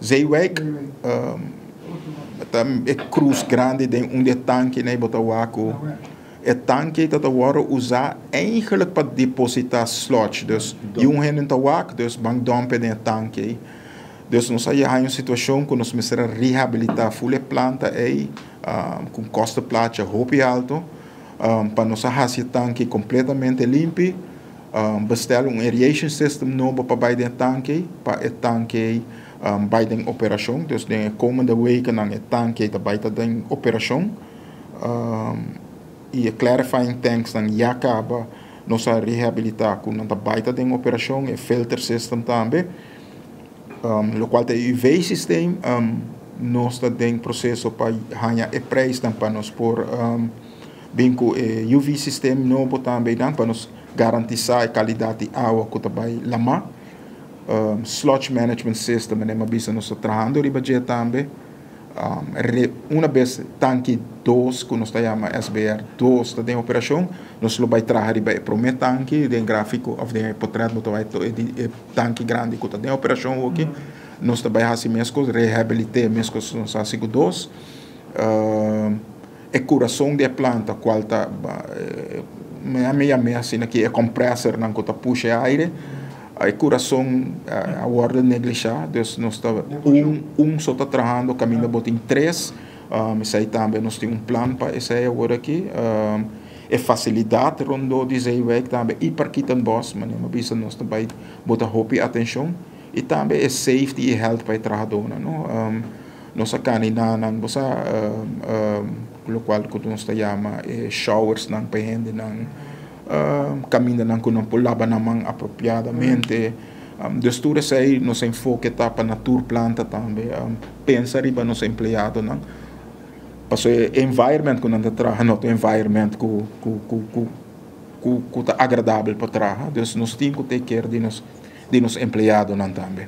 Zeewijk, e krus grandi den un di e tankinan ei bo ta wak ku e tanki ei ta ta wòrdu usá eigenlijk pa depositá sludge. Dus yu hende ta wak, dus ban dòmp e den e tanki ei. Dus nos a haña un situashon ku nos mester a rehabilitá ful e planta ei ku un kòste placha hopi alto pa nos a hasi e tanki kompletamente limpi, bestel un aeration system nobo pa bai den e tanki ei pa e tanki ei bai den operashon. Dus den e komende wekennan e tanki ei ta bai ta den operashon i e clarifying tanksnan ya kaba nos a rehabilitá ku nan ta bai ta den operashon, e filter system tambe. Lokual ta e UV systeem, nos ta den proseso pa haña e prijsnan pa nos por bin ku e UV systeem nobo tambe einan pa nos garantisá e kalidat di awa ku ta bai lamá. Sludge management system, manera mi a bisa nos ta trahando riba dje tambe. Una bes tanki dos ku nos ta yama SBR dos ta den operashon, nos lo bai traha riba e promé tanki den gráfiko òf den e potrèt bo ta bai e tanki grandi ku ta den operashon hoki. Nos ta bai hasi meskos, rehabilit'é meskos nos hasi ku dos. E kurason di e planta kual ta mi a yam'é asina ki e kòmprèsernan ku ta pusha e aire, e kurason a wòrdu neglishá, dus nos ta un un so ta trahando kaminda bo tin tres, esei tambe nos tin un plan pa esei awor aki. E fasilidat rondó di Zeewijk tambe i Parkietenbos, manera mi a bisa nos ta bai bota hopi atenshon i tambe e safety i health pa e trahadónan no. Nos a kani na nan, bo sa, lokual ku nos ta yama e showersnan pa e hendenan, kamindanan ku nan por laba nan man apropiadamente. Dus tur esei nos enfoke ta pa na tur planta tambe pensa riba nos empleadonan. Pasobra e environment ku nan ta traha no ta un environment ku ku ta agradabel pa traha. Dus nos tin ku take care di nos empleadonan tambe.